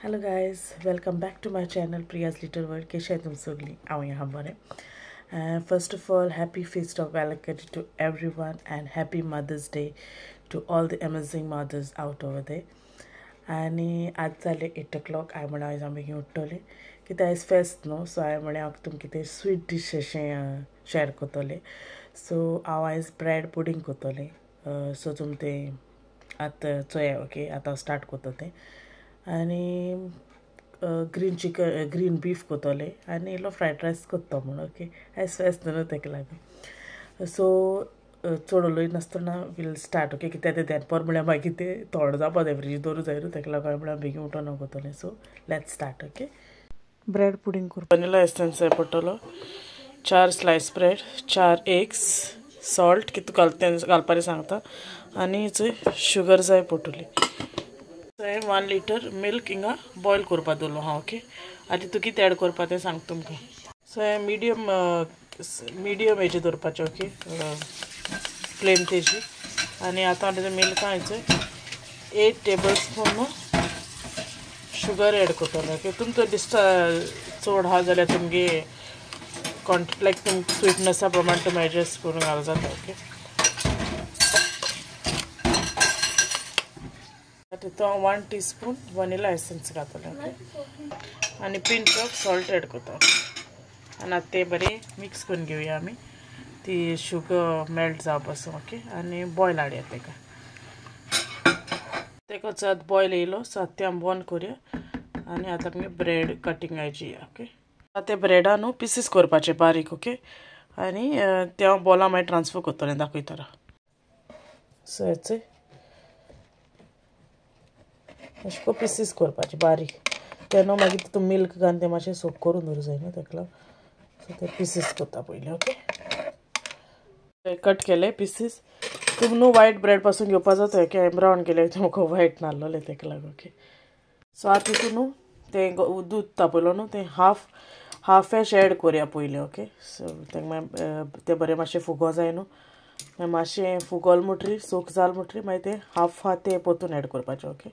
Hello guys, welcome back to my channel Priya's little world. केशे तुम सगळी हांव ह्या बरें. First of all, happy feast of Velankanni to everyone and happy Mother's Day to all the amazing mothers out over there. आनी आज जाले 8 o'clock. हांवें म्हणलें आयज हांव बेगीन उठ्ठलें कित्याक आयज फेस्त न्हू, सो हांवें म्हणलें हांव तुमकां कितें स्वीट डीश अशें शेअर करतलें. सो हांव आयज ब्रेड पुडींग करतलें. सो तुम तें आतां चोया, ओके. आतां हांव स्टार्ट करता तें. आनी ग्रीन चिकन, ग्रीन बीफ करतलें आनी इल्लो फ्रायड रायस करता म्हूण, ओके. आयज फेस्त न्हू तेका लागून. सो चड उलयनासतना will start, okay. कित्याक तें दनपार म्हळ्यार मागीर तें थोडो जावपा जाय, फ्रिज दवरूं जाय न्हू, तेका लागून हांवें म्हळ्यार बेगीन उठोन हांव करतलें. So let's start, okay. Bread pudding करपाक वनिला एसेन्स जाय पडटलो, 4 स्लायस ब्रेड, 4 एग्स, सॉल्ट कितू घालता तें घालपाचें सांगता, आनी शुगर जाय पडटली. हांवें 1 लिटर मिल्क हिंगा बॉयल करपा दवरलो हांव, ओके. आतां तूं कितें एड करपा तें सांगता तुमकां. सो हांवें मिडियम मिडियम हेजेर दवरपाचें, ओके, फ्लेम तेजी. आनी आतां तेजें मिल्कां हेचें 8 टेबल स्पून शुगर एड करतलें, ओके. तुमकां दिसता चड आहा जाल्यार तुमगे लायक तुम स्वीटनसा प्रमाण तुमी एडजस्ट करून घाल जाता, ओके. तितून हांव 1 टीस्पून वनिला एसेन्स घातलें, ओके. आनी पिंच ऑफ सॉल्ट एड करता. आनी आतां तें बरें मिक्स करून घेवया आमी, ती शुगर मेल्ट जावपा पासून, ओके. आनी बॉयल हाडया तेका. तेका आतां बॉयल येयलो, सो आतां तें आमी बंद करुया. आनी आतां आमगे ब्रेड कटिंगाची, ओके. आतां ते ब्रेडा न्हू पिसीस करपाचे बारीक, ओके. आनी ते हांव बॉला मागीर ट्रान्सफर करतलें, दाखयता. सो हेचे अशें करून पिसीस करपाचे बारीक. ते न्हू मागीर तितून मिल्क घालून तें मातशें सोक करून दवरूं जाय न्हू, तेका लागून. सो ते पिसीस करता पयलीं, ओके. कट केले पिसीस. तुमी न्हू वायट ब्रेड पासून घेवपा जाता, ओके. हांवें ब्रावन केले, म्हाका वायट नासलोलें तेका लागून, ओके. सो आतां तितून न्हू तें दूद तापयलो न्हू, तें हाफ हाफ एश एड करुया पयलीं, ओके. सो तें मागीर तें बरें मातशें फुगो जाय न्हू, मागीर मातशें फुगोल म्हणटरी सोक जाल म्हणटरी मागीर तें हाफ आहा तें परतून एड करपाचें, ओके.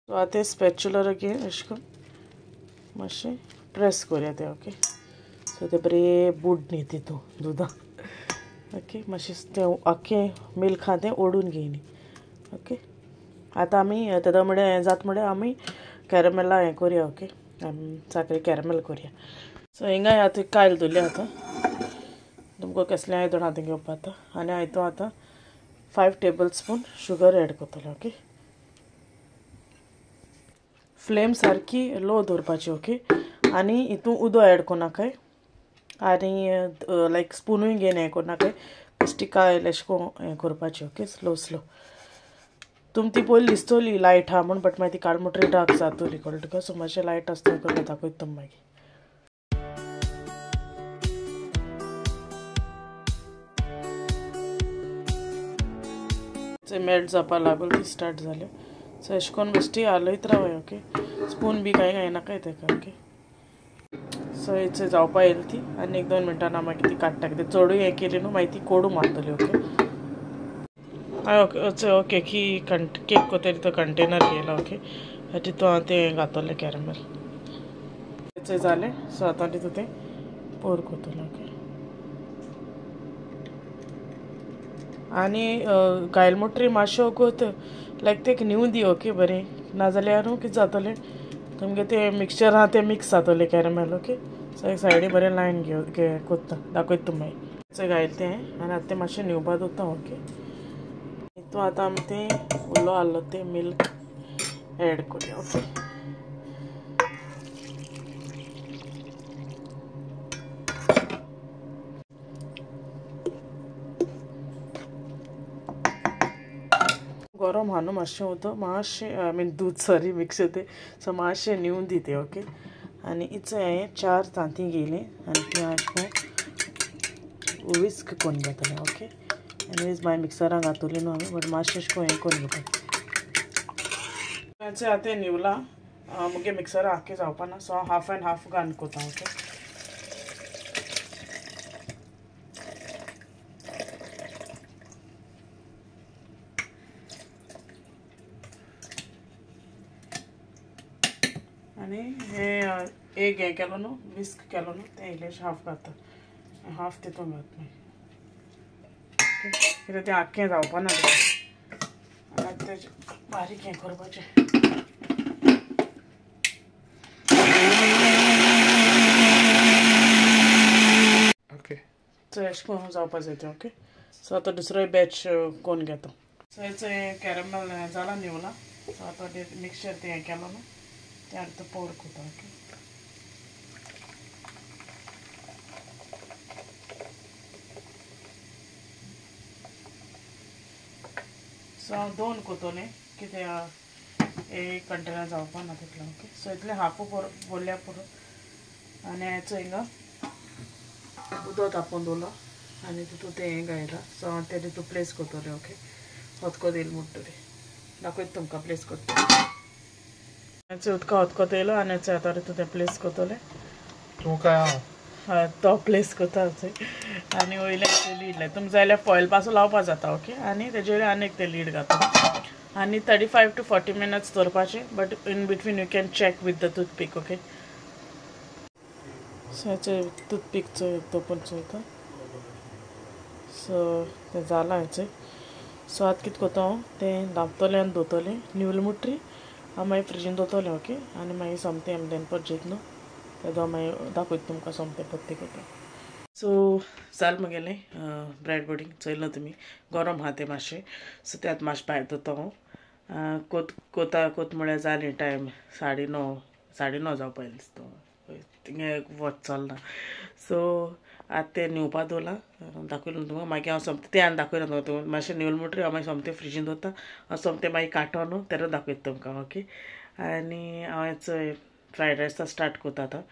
सो आतां स्पॅच्युलर घेवन अशें करून मातशें प्रेस करुया तें, ओके. सो तें बरें बुड न्ही तितून दुदां, ओके. मातशें तें आख्खें मिल्क आहा तें ओडून घेयनी, ओके. आतां आमी तेदो म्हळ्यार हें जाता म्हळ्यार आमी कॅरमेला हें करुया, ओके. साकरी कॅरमेल करुया. सो हिंगा आतां कायल दवरल्या. आतां तुमकां कसलें आयदन आतां घेवपा आतां. आनी हांव आतां 5 टेबल स्पून शुगर एड करतलें, ओके. फ्लेम सारकी लो दवरपाची, ओके. आनी हितून उदक एड करनाकाय, आनी लायक स्पुनूय घेवन हें करनाकाय, बेश्टी कायल अशें करून हें करपाची, ओके. Slow slow. तुम ती पयलीं दिसतली लायट आहा म्हूण, बट मागीर ती काळ म्हणटरी डार्क जातली, कळ्ळें तुका. सो मातशें लायट आसता करून दाखयता तुम मागीर. मेल्ट जावपा लागून ती स्टार्ट जालें. सो अशें करून बेश्टी हालयत रावय, ओके. स्पून बी कांय घायनाकाय तेका, ओके. सो हेचे जावपा येयली ती, आनी 1-2 मिनटां मागीर ती काडटा, कित्याक चडूय हें केली न्हू मागीर ती कोडू मारतली, ओके. हांवें ओके की केक कोतरी तो कंटेनर घेयला, ओके. तितून हांव तें घातलें कॅरमेल. हेचे जालें. सो आतां तितून तें पोर करतलें, ओके. आनी घायल म्हणटरी मातशें वगत लायक तेका न्हीव दी, ओके, बरें. नाजाल्यार न्हू कितें जातलें तुमगें तें मिक्सचर आहा तें मिक्स जातलें कॅरमेल, ओके. सो एक सायडी बरें लायन घेव कोत्ता, दाखयता तुम मागीर. घायल तें आनी आतां तें मातशें न्हिवपा दवरता, ओके. तितून आतां आमी तें उरलो आहलो तें मिल्क एड करुया, ओके. गरम आहा न्हू मातशें उदक, मातशें I mean दूद, सॉरी, मिक्स तें. सो मातशें न्हिवून दी तें, ओके. आनी इचें हांवें 4 तांतीं घेयलीं आनी तीं अशें करून विस्क करून घेतलें, ओके. एनीवेज मागीर मिक्सरान घातली न्हू आमी, बट मातशें अशें करून हें करून घेवपा. आतां न्हिवलां मुगे मिक्सर आख्खें जावपा ना, सो हांव हाफ एंड हाफ घालून करता, ओके. आनी हे एग हें केलो न्हू विस्क केलो न्हू तें इल्लेशें हाफ घालता हाफ तितून घात मागीर कित्याक तें आख्खें जावपा ना आनी आतां तेजें बारीक हें करपाचें. ओके सो अशें करून जावपा जाय तें. ओके सो आतां दुसरोय बॅच कोण घेता. सो हेचो कॅरमल जाला न्हिवला. सो आतां मिक्सचर तें हें केलो न्हू तें आतां पोर करता. ओके सो हांव दोन कोतोलें कित्याक एक कंटेनर जावपा ना तितलें. ओके सो इतलें हाफू भरल्या पुरो. आनी हेचो हिंगा उदक तापोवन दवरलां आनी तितून तें हें घायलां. सो हांव तें तितून प्लेस करतलें. ओके हतको येयलें म्हणटरी दाखयता तुमकां प्लेस करता. उदका हतको येयलो आनी आतां तितून तें प्लेस करतलें. तूं काय हय तो प्लेस करता आनी वयल्यान लीड लायता. तुमकां जाय जाल्यार फॉयल पासून लावपा जाता. ओके आनी तेजे वयल्यान आनी एक तें लीड घालता आनी 35 to 40 minutes दवरपाचें. But in between you can check with the toothpick. Okay so हेचे टूथपीक चोयता चोयता. सो तें जालां हेचें. सो आतां कितें करता हांव तें धांपतलें आनी दवरतलें न्यूल मुट्री हांव मागीर फ्रिजीन दवरतलें. ओके आनी मागीर सोमतें आमी दनपार जेयता न्हू तेदो मागीर दाखयता तुमकां सोमतें पत्ते करता. सो जालें म्हगेलें ब्रेड पुडींग. चोयलें तुमी गरम आहा तें मातशें. सो तें आतां मातशें भायर दवरता हांव. कोत कोता कोत म्हळ्यार जालें टायम 9:30 9:30 जावपा आयलें दिसता. थिंगा वच चलना. सो आतां तें न्हिवपा दवरलां दाखयलें तुमकां. मागीर हांव सोमतें तें आनी दाखयलें तुमकां मातशें न्हिवलें म्हणटरी हांव मागीर सोमतें फ्रिजीन दवरता हांव सोमतें मागीर कांटो न्हू तेन्ना दाखयता तुमकां. ओके आनी हांव हेचो फ्रायड रायसा स्टार्ट करता आतां.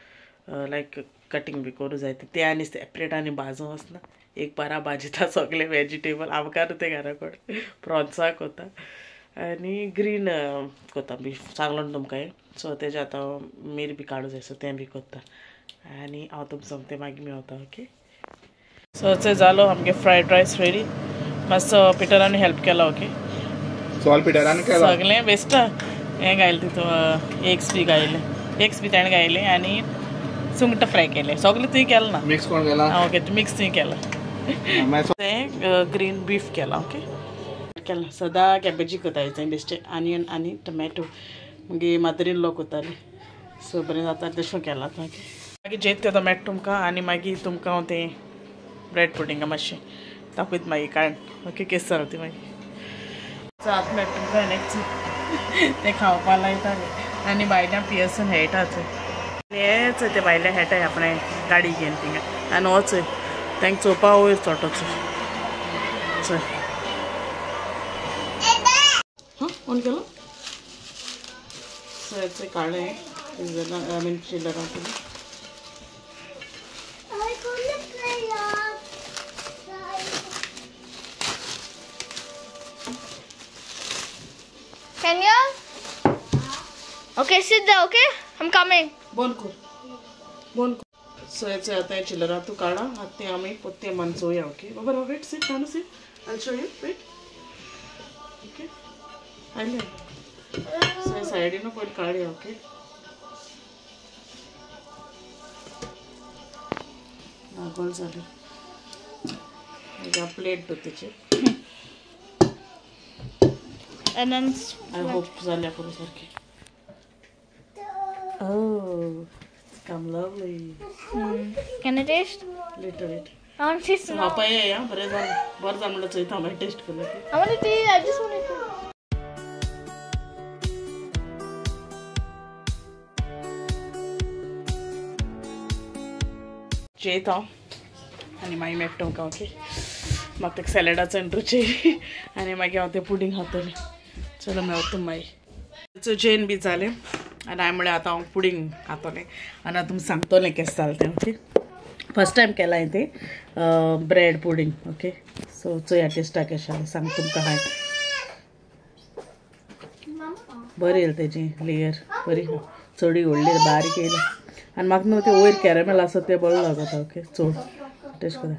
लायक कटींग बी करूं जाय तें आनी सेपरेट आनी भाजूं वचना. एक बारा भाजिता सगळें वेजिटेबल आमकां तें घरा कडेन प्रॉन्सां करता आनी ग्रीन करता बी सांगलो न्हू तुमकां हें. सो तेजें आतां मीर बी काडूं जाय सो तें बी करता आनी हांव तुमकां सोमतें मागीर मेवता. ओके सो चोय जालो आमगे फ्रायड रायस रेडी. मातसो पिटरान हेल्प केला. ओके सॉल पिटरान केला सगळें बेस्ट हें घायलें तितून एग्स बी घायलें एग्स बी ताणें घायलें आनी सुंगटां फ्राय केलें. सगळें तुवें केलें ना मिक्स कोण केलां. ओके मिक्स तुवें केलां. तें ग्रीन बीफ केलां. ओके केलां सदां कॅबेजी करता थंय बेश्टें आनियन आनी टोमॅटो मागीर मदर इन लॉ करताली. सो बरें जाता तशें केलां. ओके मागीर जेयता तेदो मेळटा तुमकां आनी मागीर तुमकां हांव तें ब्रेड पुडिंगा मातशें दाखयता मागीर काडून. ओके केस जाता ती मागीर आतां मेळटा तुमकां नेक्स्ट तें खावपा लायतालें आनी भायल्यान पियर्सन हेळटा थंय हेच ते भायल्यान हेळटाय आपणें गाडी घेवन थिंगा आनी वचय तांकां चोवपा वयर चोटो चोय. हां कोण केलो. सो हेचें काडलें I mean चिल्लरां. Kenya? Okay, sit there, okay? I'm coming. Bon कर. Bon कर. So हेचे आतां चिल्लरां तूं काडा आतां तें आमी पोत्ते मन चोवया. ओके बाबा वेट सीट नानू sit I show you wait. Okay आयलें. सो हे सायडीन पयलीं काडया. ओके गोल जालें. प्लेट दवर तेचेर. And then I hope जाल्या पुरो सारकें. Oh, it's come lovely. Can I taste? Little bit. I want to taste now. हांव पळय बरें जालें बरें जालें म्हणल्यार चोयता मागीर टेस्ट करून. I want to taste. I just want to. जेयता हांव आनी मागीर मेळटा तुमकां. ओके म्हाका तेका सॅलडाचो आनी रुची आनी मागीर हांव तें पुडींग खातलें. चलो मेवता मागीर. जेन बी जालें आनी हांवें म्हळें आतां हांव पुडींग खातलें आनी हांव तुमकां सांगतलें केशें जालें तें. ओके फर्स्ट टायम केलां हांवें तें ब्रेड पुडींग. ओके सो चोया टेस्टाक केशें जालें सांग तुमकां. हांवें बरें येयलें तेजी लेयर बरी चडी व्हडली बारीक येयलें आनी म्हाका न्हू तें वयर कॅरमेल आसा तें बरो लागता. ओके चड टेस्ट करा.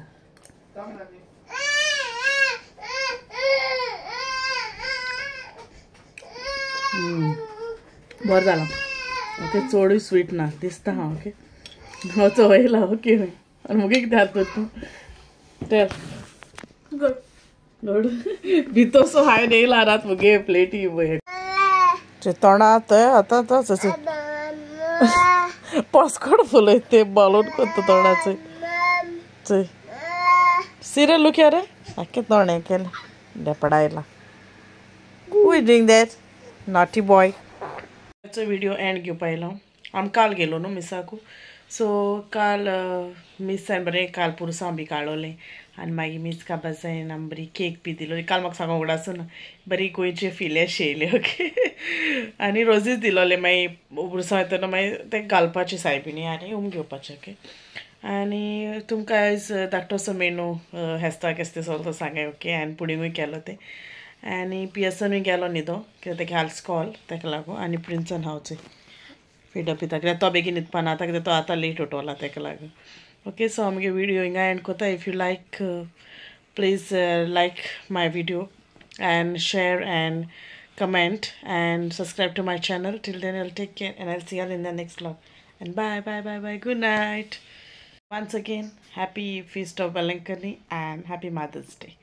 बरें जालां. ओके चडूय स्वीट ना दिसता हांव ओके हांव चवयला ओके आनी मुगे कितें हात तूं टेल गुड गुड भितर सो हांवें येयला रात मुगे प्लेटी तोंडा थंय आतां तसो पॉस्कोड फुलय ते बालोन करता तोंडाचें चोय सिरियल लुक रे आख्खें तोंड हें केलें धेपडायला. Who is doing that naughty boy. Video and घेवपा येयलो आमी काल गेलो न्हू मिसाकू. सो काल मिसान बरें काल पुरसांव बी काडलें आनी मागीर मीस काबाजायन आमी बरी केक बी दिलो. काल म्हाका सांगूंक उगडासूं ना बरी गोंयचे फिले शेयले ओके आनी रोजीच दिलोले. मागीर पुरसांव येतना मागीर तें घालपाचें सायबिणी आनी उम घेवपाचें ओके. आनी तुमकां आयज धाकटोसो मेनू हेस्ता केस्ते सगळो सांगाय ओके. आनी पुडिंगूय केलो तें आनी पियर्सनूय गेलो न्हिदो कित्याक तेका आयज कॉल तेका लागून. आनी प्रिन्सन हांवचें फिडप पिता कित्याक तो बेगीन न्हिदपा ना आतां कित्याक तो आतां लेट उठोला तेका लागून ओके. सो आमगे विडियो हिंगा एंड कोता. If you like please like my video and share and comment and subscribe to my channel. Till then I will take care and I will see you in the next vlog. And bye bye bye bye, good night. Once again, happy Feast of Velankanni and happy Mother's Day.